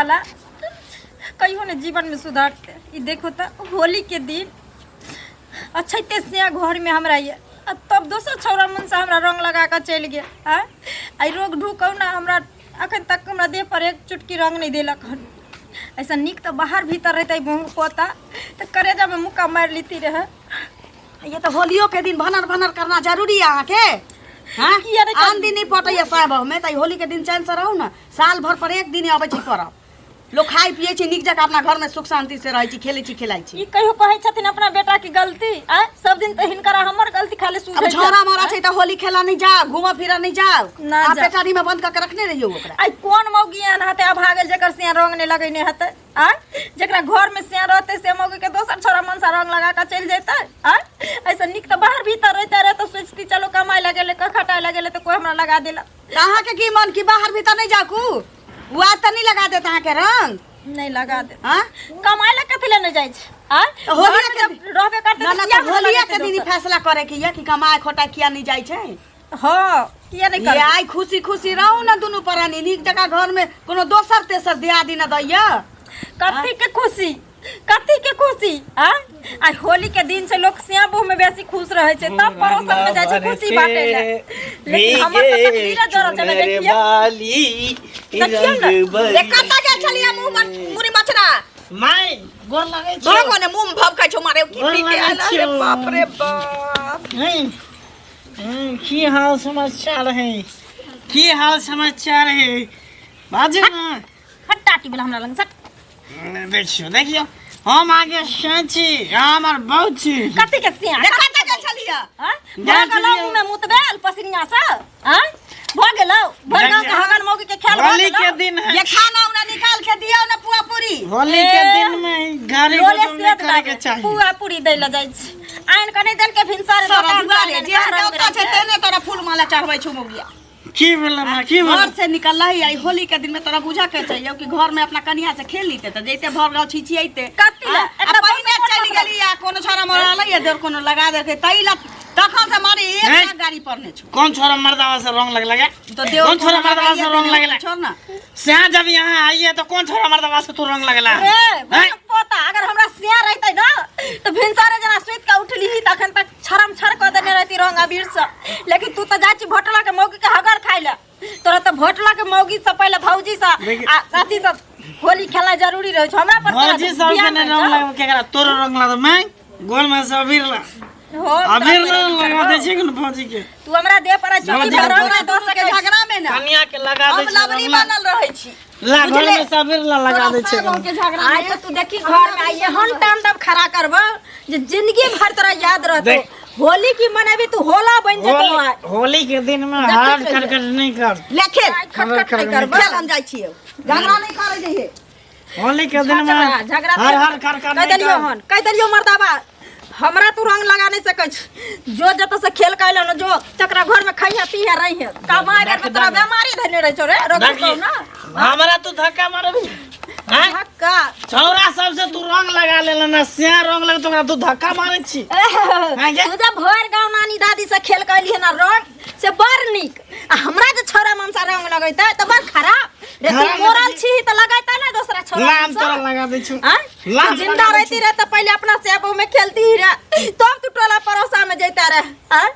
साला कहियो ने जीवन में सुधरते। ई देखो त होली के दिन अच्छे से घर में हमरा ये आ तब दोसर छौड़ा मन से हमरा रंग लगा के चलि गेल। आँय आइ रोग ढुकौ ना हमरा अखन तक हमरा देह पर एक चुटकी रंग नहीं देलक हन। ऐसा नीक तऽ बाहर भीतर रहते पोता तऽ करेजा में मुक्का मारि लेती रहे। ये तो होलियो के दिन भनर भनर करना जरूरी है अहाँके। हाँ? किया नहि आन दिन नहीं पटैया साहब में तऽ होली के दिन चैन से रहू ना। साल भर पर एक दिन अबै छै परब। लोग खाइ पियै छै नीक जकाँ अपना घर में सुख शांति से रहै छै, खेलै छै, खेलाइ छै। ई कहियो कहै छथिन अपना बेटा के गलती? आँय सब दिन तऽ हिनकर हमर गलती खाली सुझै अब छै। झोरा मोरा छै तऽ होली खेला नहीं जाओ, घूमऽ फिरऽ नहीं जाओ। ना आप जाओ। पेटारी में बंद करके रखने रहियो ओकरा। आइ कोन मौगी एहन हेतै अभागल जेकर सिया रंग नहीं लगेने हेतै? आँय जेकरा घर में सिया रहतै से मौगी के दोसर छोरा मनसा रंग लगा के चलि जेतै? आँय ऐसे नीक तऽ बाहर भीतर रहते रहे तऽ सोचती चलो कमाइ लगेले खटाइ लगेले तऽ कोइ हमरा लगा देलक। तऽ अहाँके की मन की बाहर भीतर नहीं जाकू? वो आज तऽ नहीं लगा देत अहाँके रंग? नहीं लगा देत। हाँ? कमाइ लए कथी लए नहि जाइ छै? आँय? तऽ होलिया घरमे के जब दिन- रहबे करतै ना, तऽ ना, किया तऽ हमरा होलिया लगेतै के दिन ई दोसर? फैसला करे के ये कि कमाए खोटाए किया नहीं जाइ छै? हाँ, किया नहीं ये करबै? आइ खुशी खुशी रहू ना दुनू प्राणी नीक जकाँ घर में कोनो दोसर तेसर दियादी न दैया। कथी के खुशी? कथी के खुशी? आँय? आइ होली के दिन से लोग श्याम बहु में बेसी खुश रहे छै, तब पड़ोसन में जाइ छै खुशी बांटे लए। लेकिन हमर तऽ तकदीरे जरल छै ने, देखियौ। देखियौ ने। ए, कतऽ गेल छलियै मुँह मुरी मचरा? माय गोर लगै छौ। भगवान ने मुँह में भभकै छौ मारे, की गोर पी के लगै आयल? अरे छौ। बाप रे बाप। की हाल समाचार है? की हाल समाचार है? बाजू ना। हट टाटी वाला हमरा लग सट। देखियो देखियो हम आगे से छी, हमर बहुत छी। कथी के सिया? रे, कतऽ गेल छलियै? आँय? गेल भऽ गेलौ छलियै। मुँह में मुतबेल पसनिया से? आँय? भऽ गेलौ? भरि गाँव के हगन मौगी के खेल भऽ होली गेलौ? के दिन है। ये खाना उना निकाल के दियौ ना पुआ पूरी। होली के ए, दिन में गाड़ी लोले गुजर नहीं सेत करे के लागे, चाही। पुआ पूरी दै लए जाइ छी। आनि कऽ नहि देलकै भिनसरे सारा दोकान दुआरे से जे आनि कऽ देवता छै रंग तेने तोरा फूल माला चढ़बै छौ मौगिया। की भेलै माँ, की भेलै? घर से निकल ही आई होली के दिन में तोरा बुझा के चाहिए कि घर में अपना कनिया से खेल लीते त जैते भर गाँव छिछियैते। कथी ला? आ एकटा पहिने बहुत चलि मतलब। गेली आ कोनो छोरा मरा लैया देर कोनो लगा देलकै तै ला तखन से मारे एक हैं? लाख गाड़ी पड़ने छौ। कौन छोरा मर्दावा से रंग लग लगे? तो देव कौन छोरा कोनो मर्दावा से लगाइए रंग देने, लगला? छोड़ ना। स्या जब यहाँ आई है तो कौन छोरा मर्दावा से तू रंग लगला? रे, हैं? भैया पोता, अगर हमरा सिया रहतै ना, तो भिनसरे जना सुति के उठली तखन तक छरम छर कऽ देने रहती रंग अबीर से। लेकिन तू तऽ जाइ छी भोटला के मौगी के हगर खाइ लए। तोरा तऽ भोटला के मौगी से पहिले भौजी से देखि- आ अथी से होली खेलनाइ जरूरी रहै छै। हमरा पर तोरा भौजी सब के ध्यान नहीं रहै रंग छौ। लगबे केकरा तोरो रंग लगा मैं गोल में से अबीर ला। हो, अबीर तोरा ला तोरा लगा दे करबौ। छै कोन भौजी के। तू हमरा देह पर चुटकी भौजी के भरल भौजी रह दोसर के झगड़ा में ना। कनिया के लगा हम दे छै लवरी रंग ला। बनल रहै छी। ला घर बुझले? में से अबीर ला लगा तोरा दे छै साग के झगड़ा आइ में। तऽ तू देखी घर में आई एहन तांडव खड़ा करबो जे जिंदगी भर तोरा याद रहतो। देख। होली की मनेबी तू होला बन जेतो होली आइ। होली के दिन में देखैत हाथ रहियै। खटखट नहीं कर। ले खेल। आइ खटखट नहीं करबो। खेल हम जाइ छियौ। झगड़ा नहीं करै जइहे। होली के दिन में झगड़ा झगड़ा हर हर कर कर कह नहीं देलियो कर। हन, कह देलियो मर्दाबा हमरा तू रंग लगा नहीं सकै छी। जो जत से खेल के अइलो न जो तकरा घर में खइहे पीहे रहिहे। कमाए बेर में तोरा बेमारी धरने रहै छौ रे, रोग देखी, कौ ना। हमरा तू धक्का मारबी? हैं? धक्का। छौरा सबसे तू रंग लगा लेला ना, सिया रंग लगा तो ओकरा तू धक्का मारै छी। हैं गे? तू जब भरि गाँव नानी दादी से खेल के अइली ना रंग से बड़ नीक, आ हमरा जे छौरा मनसा रंग लगैतै तऽ बड़ खराब। रे तू खराब मोरल लगै छी तऽ लगैतै ना दोसरा छौरा लाम मनसा। तोरा लगा दै छौ। आँय? लाम तू जिंदा लगा दै रहती छौ। रहे तऽ पहिले अपना से में खेलती ही रहे, तब तू टोला पड़ोसा में जैता रहे। आँय?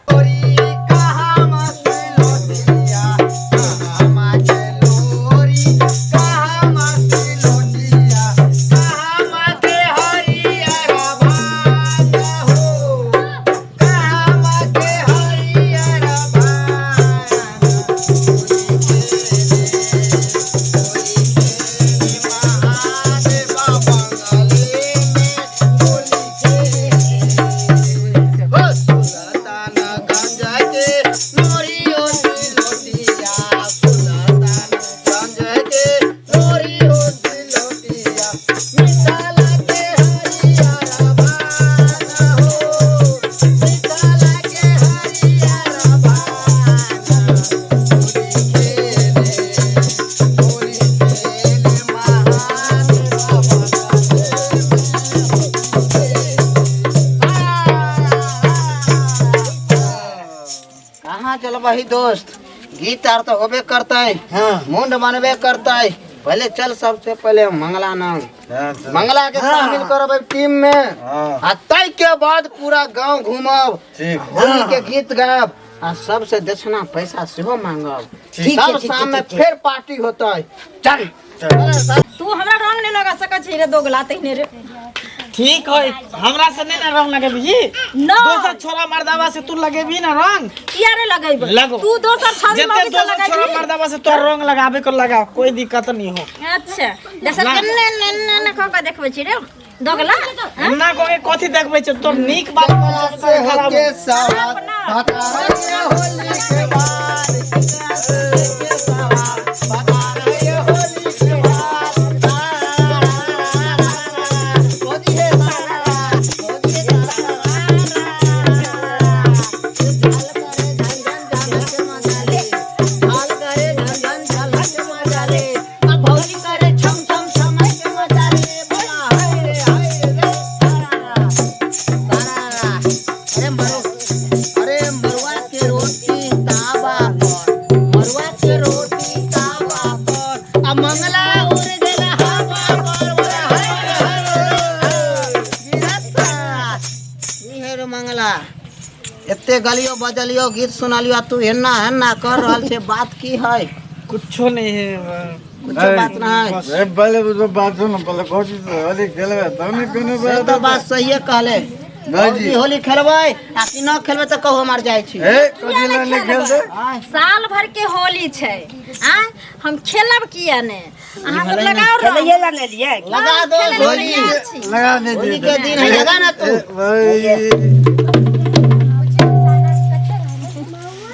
कहाँ चलबही दोस्त? गीत आर तो होबे करतै, हाँ। मुंड बनबे करतै, पहले चल सबसे पहले मंगला नाम हाँ, चल। मंगला के शामिल करब टीम में। हाँ। आ तय के बाद पूरा गांव घूमब, ठीक। होली के गीत गायब आ सबसे दक्षिणा पैसा सेहो मांगब। ठीक। सब शाम में फेर पार्टी होतै। चल तू हमरा रंग नहीं लगा सकै छी रे दोगला तहिने रे। ठीक है, हमरा से नहीं ना रंग लगेबी। न दोसर छोरा मर्दावा से तू लगेबी ना रंग। किया रे लगेबै? लगो। तू दोसर छौरी जितने मौगी से दोसर छोरा लगेबी। मर्दावा से तोर रंग लगाबे को लगा, कोई दिक्कत नहीं हो। अच्छा दोसर के ने ने ने ने कह के देखबै छी रे दोगला। हाँ? ना कोई कथी देखबै छै तोर नीक बात से होके सवाल भतारे होली के बाद के सवाल भतारे होली के बाद होली हे अरे मरुआ के रोटी तावा पर, मरुआ के रोटी तावा पर, आ मंगला उड़ गेल हवा पर, बोला हाय रे हाय रे गिरता। की हे रे मंगला, एते गलियो बजलियो गीत सुनालियो आ तू एना एना कर रहल छे, बात की है? कुछो नहीं है। कुछो बात ना है। ए, पहले तो बात सुन, पहले भौजी से होली खेलबे तब ने कोनो से बात। तो बात सहिए कहले। भाईजी। भौजी होली खेलबै आ कि न खेलबै तऽ कहू हम आर जाइ छी। ए, कथी लए नहि खेलतै? साल भर के होली छै आ हम खेलब किया ने? अहाँ सब लगाओ रंग। खेलैये ला ने लिए। लगा दो खेलै ला होली। तैयार छी। लगा दे। होली के दिन है, लगा ना तू। भाई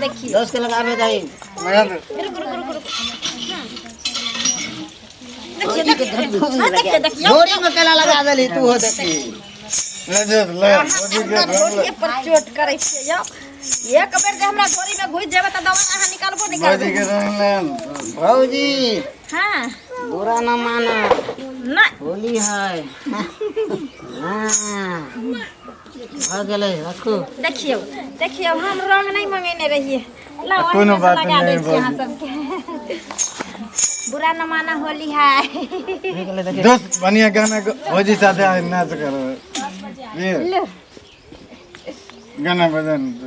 देखिए दोस्त के लगाबे दही। लगा दे। रुक रुक रुक रुक, देखिए देखिए, हाँ, देखिए देखिए झोरी में केला लगा देली तू हो देखी। ले दे, लगा भौजी के हमरा रंग ढोरिये पर चोट करै छियै यौ। एक बेर जे हमरा ढोरी में घुसि जेबै तऽ दवा अहाँ निकालबो नहि भौजी करबै। के रंग लगा। भौजी हाँ बुरा न माना, नहि होली है। हाँ भऽ गेलै, रखू। देखियौ देखियौ, हम रंग नहि मंगेने रहियै। लाओ कोनो अहीँ से बात लगा दै नहि छी अहाँ भौजी। सबके। बुरा न माना होली है। दोस्त बढ़िया गाना भौजी साथे आज नाच करबै। ये लो गाना बजा न तू।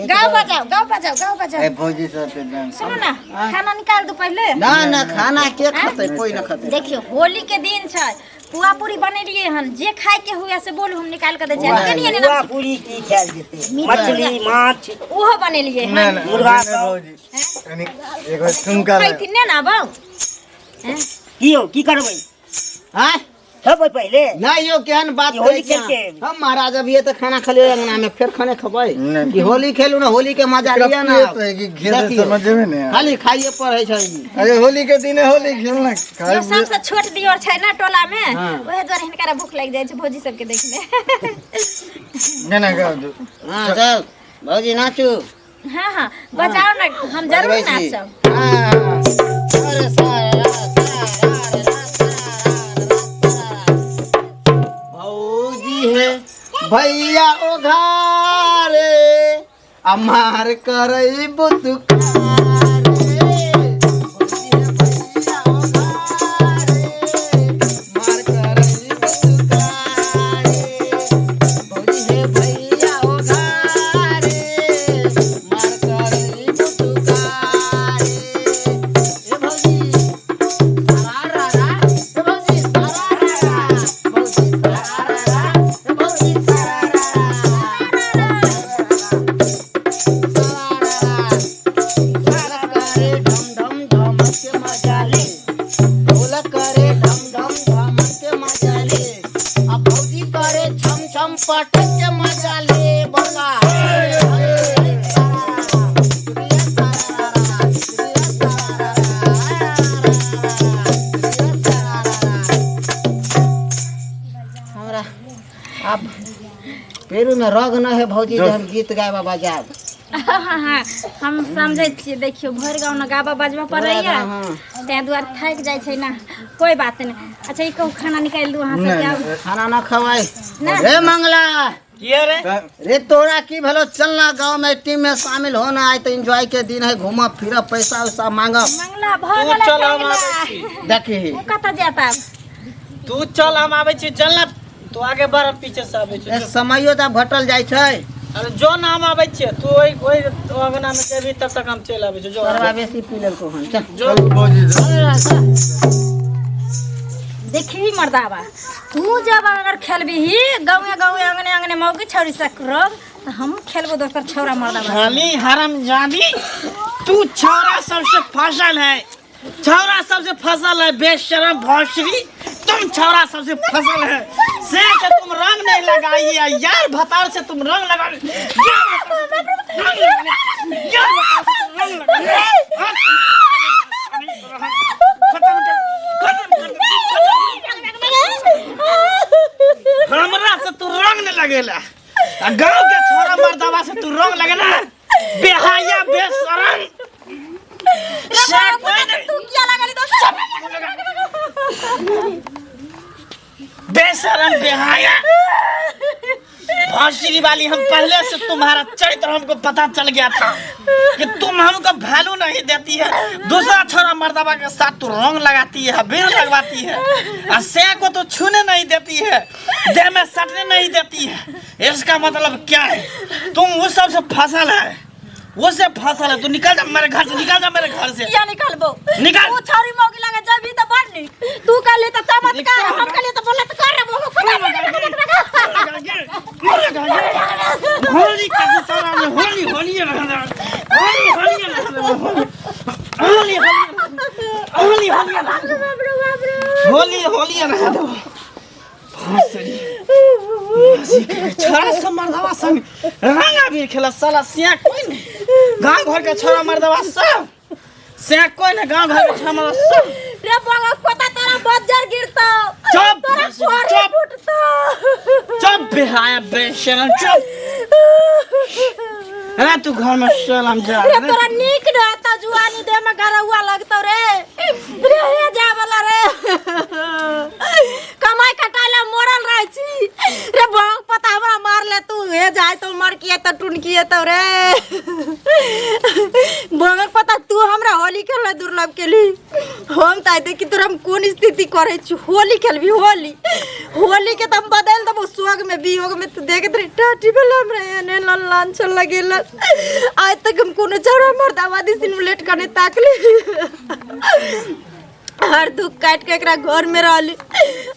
गाओ बजाओ, गाओ बजाओ, गाओ बजाओ। ए भौजी साथे डांस। सुनू ना, खाना निकाल दू पहिले। ना ना, खाना के खतै? कोई न खतै। देखियौ होली के दिन छै, पुआ पूरी बनेलियै हन, जे खाय के हुए से बोलू, हम निकाल के दै छियै। केनिये ने पुआ पूरी की खायल जेतै? मछली माछ ओहो बनेलियै ना हन। ना मुर्गा नहीं, सब। भौजी कनी एगो ठुमका लगा। खैथिन ने ना बाउ? की यौ, की करबै? आँय खेबै पहिले? नहीं यौ, केहन बात ई होली करै छी खेल के। हम महाराज अभी तऽ खाना खलियो अंगना में, फेर खाने खबै? नहीं। कि होली खेलू ना, होली के मजा एकरा लिया ना। पेट है कि घेरे देखियौ, समझमे नहीं आबै। खाली खाइए पर है छै ई। अरे होली के दिन है, होली खेलना खाइ जो सबसे छोट दियोर छै ना टोला में, हाँ। ओहे दुआरे हिनकरा भूख लागि जाइ छै भौजी सबके देखने। गाना गाओ दू। हाँ चल भौजी नाचू। हाँ हाँ बजाओ ना, हम जरूर बजबै छी। नाचब। हाँ, अरे सारा सारा भौजी है भैया ओघारे अमार करई बुतुकारे। भौजी है भैया ओघारे, मार करई बुतुकारे। भौजी है भैया ओघारे, मार करई बुतुकारे। ए भौजी सारा, ए भौजी सारा, भौजी सारा, ए भौजी सारा। करे ढम ढम ढमक के मजा ले, ढोलक करे ढम ढम ढमक के मजा ले, आ भौजी करे छम छम पटक के मजा ले। बोला हमरा अब पेरू में रग न है भौजी, जे हम गीत गायब बजायब। हाँ हाँ हम समझै छियै। देखियौ भरि गाँव ने गाबऽ बजबऽ पड़ैया, ताहि दुआरे थाकि जाइ छै ना। कोई बात नहि। अच्छा ई कहू, खाना निकालि दू अहाँ सबके आब? खाना न खवाई। ना। रे मंगला। किया रे रे तोरा की भेलो चल ना गांव में टीम में शामिल होना आए तो एंजॉय के दिन है घूमा फिरा पैसा वैसा मांगा मंगला भऽ तू गेलै चल हम मंगला। आबै छी देखी ओ कतऽ जाता तू चल हम आबै छी चल ना तू आगे बढ़ हम पीछे से आबै छी ए, समयो तऽ आब घटल जाइ छै अरे जो ना हम आबै छियै तू ओहि ओहि अंगना में जेबही तब तक हम चलि आबै छी जो सरवा बेसी पी लेलको हन चल जो भौजी चल। देखी मर्दाबा तू जब अगर खेलबही गाँवे गाँवे अंगने अंगने मौगी छौरी से रंग तऽ हम खेलबो दोसर छौरा मर्दाबा साली हरामजादी तू छौरा सबसे फसल है छौरा सबसे फसल है बेशरम भौसरी तुम छौरा सबसे फसल है से से तुम रंग नहीं लगाई है यार भतार से तुम रंग लगा यार यार भतार से तुम रंग लगा खत्म कर खत्म कर हमरा से तू रंग नहीं लगेला आ गांव के छोरा मर्दावा से तू रंग लगेला बेहाया बेशरम से कोई नहीं तू किया लागली दोसर बेशरम बेहाया भौसरी वाली हम पहले से तुम्हारा चरित्र हमको पता चल गया था कि तुम हमको वैल्यू नहीं देती है दूसरा छोरा मर्दाबा के साथ तू रंग लगाती है बेर लगवाती है और से को तो छूने नहीं देती है देह में सटने नहीं देती है इसका मतलब क्या है तुम उस सबसे फसल है वो से फसल है तू निकल जा मेरे घर से निकल जा मेरे घर से किया निकालबो निकाल। उ छौरी मौगी लगे जबी त बड़ नीक तू कहली त चमत्कार हम कहली त बलात्कार रे मोह होली का सारा में होली होली होली होली होली होली होली होली होली रहा दो छोरा सब मर्दवा संग रंग अबीर खेला साला सिया कोई नहीं गांव घर के छोरा मर्दवा सब सिया कोई नहीं गांव घर के छोरा मर्दवा सब रे बगा पता तोरा बज्जर गिरतो चुप, तोरा फोड़ी चुप। फुटतो चुप बेहाया बेशरम चुप अरे तू घर में चल हम जा रे तोरा नीक रहता जुआनी देह में गरौआ लगतो रे रे हे जा वाला रे कमाई कटाई ला मरल रहे छी रे बंग पता हमरा मार ले तू हे जाय तो मर किए तो टुन किए तो रे बंग पता तू हमरा होली खेल दुर्लभ केली हम त देखी तोरा हम कोन स्थिति करे छी होली खेलबी होली होली के त हम बदल देबो सोग में वियोग में तू देखत रही टाटी भेल हमरा एने लान चल लगेल आज तक हम कोनो चौड़ा मर्दावा दिसिन लेट कने ताकली हर दुख काट के एकरा घर में रहली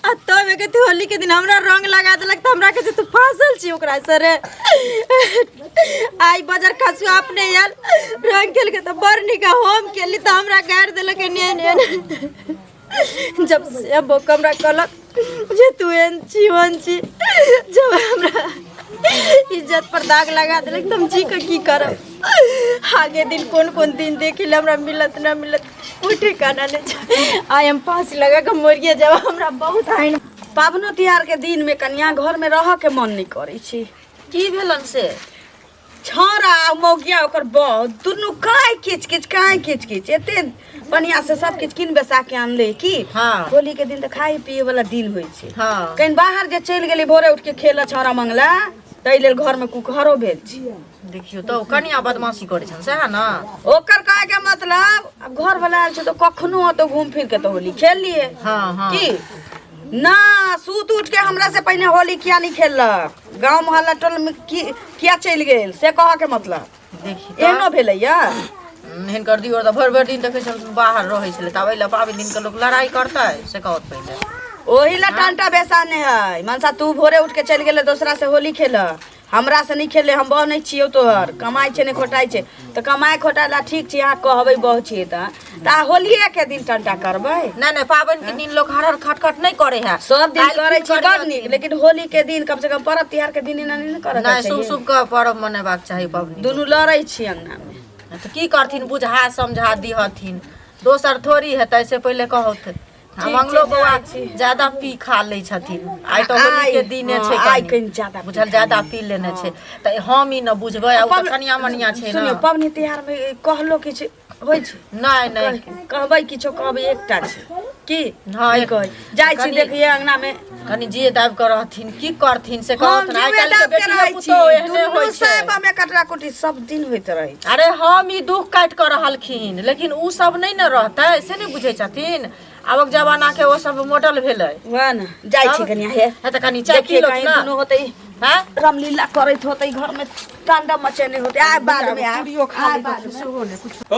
आ तब एक होली के दिन हमरा रंग लगा देलक त हमरा के तू फांसल छी ओकरा से रे आई बाजार खसुआ अपने आयल रंग खेल के त बड़ नीक हम खेली त हमरा गारि देलक एने एने एने। जब से बोक हमरा कहलक जे तू एहन छी ओहन छी जब हमरा इज्जत पर दाग लगा देलक त हम जी के की करब आगे दिन कोन कोन दिन देखी ले हमरा मिलत ना मिलत कोई ठिकाना नहीं छै। आइ हम फांसी लगा के मरिए जाब हमरा बहुत हानि पाबनो तिहार के दिन में कनिया घर में रह के मन नहीं करै छै की भेलन से छौड़ा आ मौगिया ओकर बौ दुनू काहे किच किच काहे किच किच एते बढ़िया से सब किछ कीन बेसा के आनले की हाँ। होली के दिन तऽ खाए पिए वाला दिन होइ छै हाँ। कहीं बाहर जे चलि गेली भोरे उठ के खेल छौड़ा मंगला ताहि लेल घर में कुकहरो भेल छै देखियौ तऽ ओ कनिया बदमाशी करै छनि सएह ने ओकर कहे के मतलब आब घर वाला आयल छै तऽ कखनो ओतऽ घूम फिर के तऽ होली खेल लिए हाँ, हाँ। की ना सूत उठ के हमरा से पहिने होली किया नहीं खेललक गांव मोहल्ला टोल में की किया चलि गेल से कह के मतलब देखी तऽ एहनो भेलैया हिनकर दियोर तऽ भरि भरि दिन देखै छलखिन बाहर रहै छलै तऽ आब एहि लए पाबनि दिनके लोक लड़ाइ करतै से कहत पहिले ओही ला टांटा बेसाने है मनसा तू भोरे उठ के चलि गेले दोसरा से होली खेल हमरा से नहीं खेले हम बह नहीं छियौ तोहर कमाइ छै नहि खोटाइ छै तऽ कमाइ खोटाइ ला ठीक छै अहाँ कहबै बह छियै तऽ तऽ होलिये के दिन टंटा करबै नहि नहि पाबनि के दिन लोक हर हर खटखट नहि करे है सब दिन काल्हि करै की छी बड़ करियथिन? नीक लेकिन होली के दिन कम से कम पर्व तिहार के दिन एना नहि ने करऽ नहि शुभ शुभ के पर्व मनेबाक चाही पबनी दुनू लड़ै छी अंगना मे तऽ की करथिन बुझा समझा दिहथिन दोसर थोड़ी हेतै से पहिले कहौथ आ मंगलो बौआ ज्यादा पी खा लै छथिन आइ तऽ होली के दिने छै आइ कनि। कनि ज्यादा पी बुझल ज्यादा पी लेने छै तऽ हम ई न बुझबै आ ओ तऽ कनिया मनिया छै सुनियौ ने पबनी तिहार मे कहलो किछु होइ छै नहि नहि कहबै किछो कहबै एकटा छै की हँ नहि कहै जाइ छी कनि- देखिए अंगना में कनि जे दाबि कऽ रहथिन की करथिन से हम कहथिन आइ जीवे काल्हि के दाब के बेटियो रहै छी पुतोहु एहने दुनू होइ छै साहेब हमे कटरा कुटी सब दिन होइत रहै छै अरे हम ई दुख काटि कऽ रहलखिन लेकिन उ सब नहि ने रहतै से नहि बुझै छथिन आबक जमाना के ओ सब मॉडल भेलै वएह ने जाइ छी कनिया हे हँ तऽ कनि चाय पी देखिए लो कहीं ना दुनू होतै हँ रामलीला करैत होतै घर में तांडव मचेने होतै आय बाद में आय आय बाद में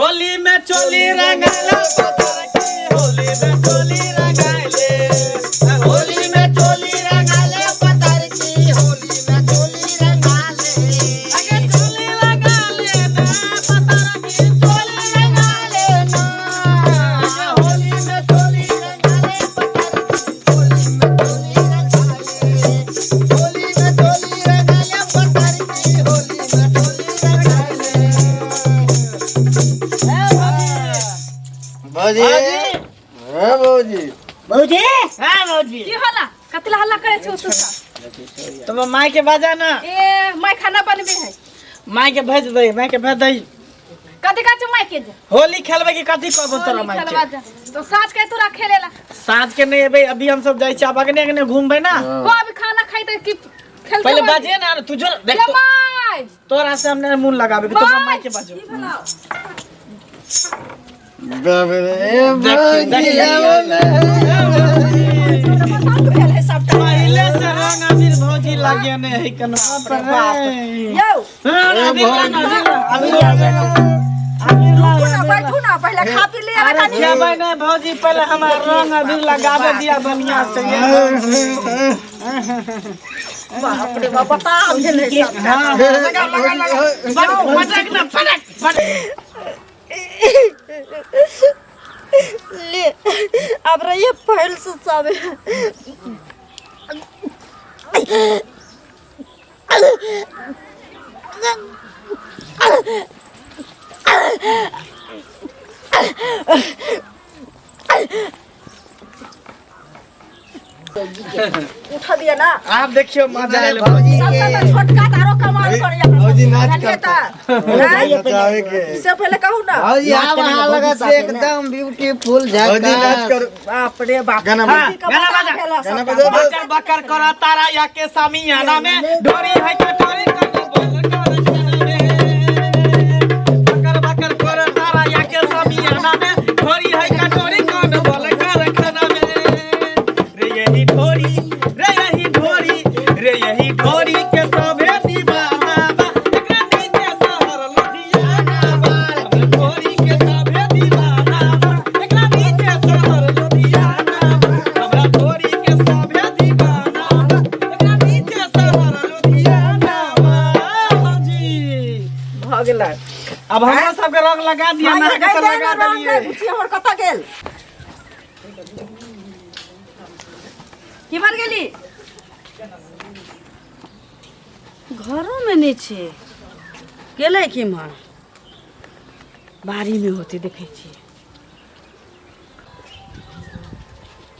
होली में चोली रंगाला पता की होली में चोली रंगाले होली में चोली रंगाले पता की होली में चोली रंगाले अगे चोली रंगाले ना पता की चोली रंगाले ना अगे होली में चोली रंगाले पता की होली में चोली रंगाले होली में चोली रंगाले पता की होली में चोली रंगाले। भौजी हे भौजी भौजी हाँ भौजी की होला कतला हल्ला करे छौ तू सब तुम माय के बजा ना ए my खाना बनबे है माय के भेज दे माय के भेज दे कथी का छौ माय के जे होली खेलबे की कथी कहबो तोरा होली माय खेलबा के जा। तो साँझ के तोरा खेलेला साँझ के नहीं एबे अभी हम सब जाइ छी आब अगने अगने घूमबे ना को अभी खाना खाई त की खेलते पहले होली? बाजे ना तू जो देख ले तो, माय तोरा से हमने मुंह लगाबे के तोरा माय के बाजो बाप रे ए देख, भौजी देख। आवो ना। पहले से रंग अबीर भौजी लागे ने है कनवा पर रे यौ रंग अबीर रंग अबीर अबीर अबीर रुकू ना बैठू ना पहिले खा पी ले अरे खेबै नहीं भौजी पहले हमार रंग अबीर लगाबे दिया बढ़िया से बाप रे बाप बता भेलै सब हाँ लगा लगा लगा फटक ना फटक फटक ले अब रहिए फैल से सब उठा दिया ना आप देखियो मजा आयल भौजी सब के सब छोटका तारो कमाल करैया भौजी नाच जानलियै करता। तऽ नचावे के से पहिले कहू ना भौजी नाच आब करे अहाँ भौजी लगत साथे से ने। एकदम ब्यूटीफुल भौजी नाच झकास करू बाप रे बाप गाना हाँ, बजा गाना बजा गाना बजा दो। बकर बकर करा तारा या के सामियाना में डोरी है कटोरी कने बोल कर खाना में बकर बकर करा तारा या के सामियाना में डोरी है कटोरी कने बोल कर खाना में रे यही ढोरी रे यही ढोरी रे यही ढोरी के सभे दीवाना बा एकरा नीचे शहर लुधियाना बा हमरे ढोरी के सभे दीवाना बा एकरा नीचे शहर लुधियाना बा हमरा ढोरी के सभे दीवाना बा एकरा नीचे शहर लुधियाना बा भौजी भऽ गेलै अब हमरा सबके रंग लगा दिया ना के तो लगा देलिए बुच्ची हमर कतऽ गेल की बन गेली घरोमे नहि छै गेलै केम्हर बाड़ीमे होतै देखै छियै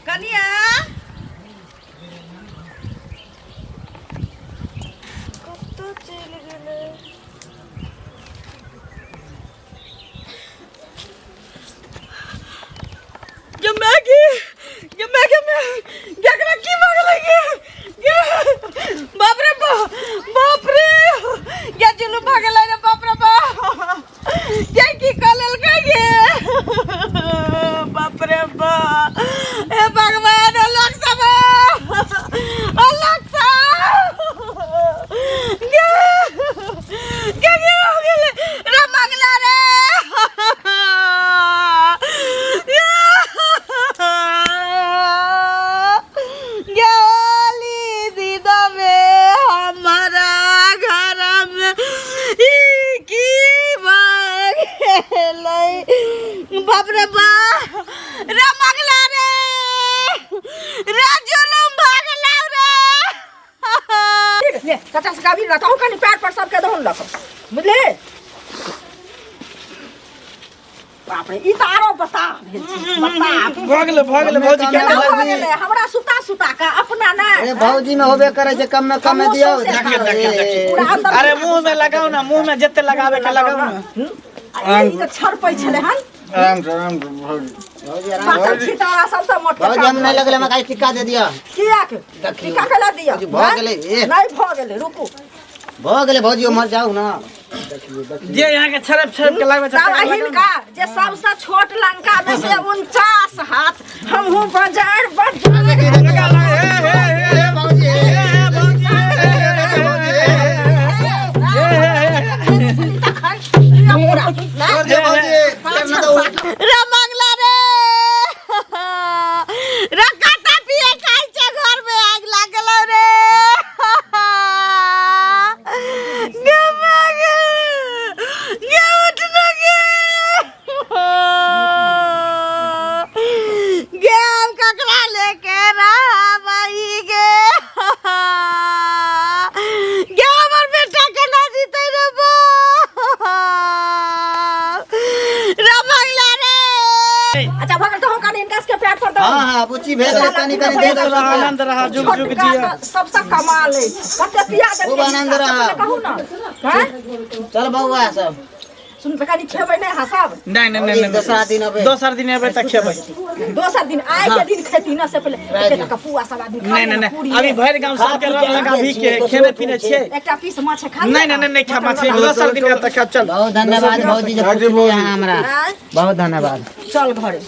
कनिया कतऽ चलि गेलै गे मैगी गे मैगी गे एकरा की भऽ गेलै गे गे बाप रे बाप बाप रे गे जुलुम भऽ गेलै रे बाप रे बाप गे की कऽ लेलकै गे बाप रे बाप हे भगवान अलग सब अलग सब गे गे गे हो गेलै रे मंगला रे गेली दिनमे हमारा घरमे ई की भऽ गेलै बाप रे बाप रे मंगला रे रे जुलुम भऽ गेलौ रे ले चाचा से कभी रखो कनी पैर पर सबके दहुन लखो बुझले बाप रे ई तऽ आरो बता भेल छै बता भऽ गेलै भऽ गेलै भौजी केना केना भऽ गेलै हमरा सुता सुता के अपना अरे नहि भौजी में होबे करे छै कम में कम में हमहुँ दियौ सौंसे देखिए देखिए देखिए पूरा अंदर अरे मुंह में लगाओ ना मुंह में जते लगावे के लगाओ ना आ ई तऽ छड़पै छलै हन। आराम से, आराम से भौजी। भौजी आराम। पातर छितौरा सबसँ मोट। भौजी, हम नहीं लगले, हमरा टिक्का दे दिअ। कियाक? देखियौ। टीका केला दिअ? भौजी, भऽ गेलै, ए। नहि भऽ गेलै, रुकू। भऽ गेलै भौजी, उम्हर जाउ ना। जे यहाँ के छरप छरप के लागबै छै। तब हिनका जे सबसँ छोट लंका में से 49 हाथ हमहूँ बाजार बजार। भौजी, रे मंगला रे, रे काटा पिए खाइ छै, घर में आगि लागल रे। गे माँ गे, गे उठ ना गे, गे हम ककरा लेके रहबै गे? गे हमर बेटा केना जीतै रे बा? रे मंगला रे। अच्छा, भऽ गेल तऽ हम कनि हिनका सबके पैर पर दऽ। हाँ, बुच्ची, भेज दे कनी कनी दे दो। आनंद रहा, जुग जुग छोटका जिया। तऽ सबसँ कमाल अछि, कते पिया खूब देलियै आनंद हिनका रहा। सबके, कहू ने हैं? चल बौआ सब। सुन तऽ, कनि खेबै नहि अहाँ सब? नहीं नहीं नहीं। दोसरा दिन अबै। दोसर दिन एबै तऽ खेबै। दोसर दिन, आइ के दिन खेती न से पहिले एक एक पुआ सब आदमी खा नहीं नहीं लेना, पूरी। नहीं, अभी भरि गाँव सबके रंग लगाबी के खेने पीने छियै। एकटा पीस माछ खा। नहीं नहीं नहीं, नहीं खा मछली, दोसर दिन तऽ खा, चल। बहुत धन्यवाद भौजी, जे पुछलियै अहाँ हमरा। आँय? बहुत धन्यवाद। चल घरे।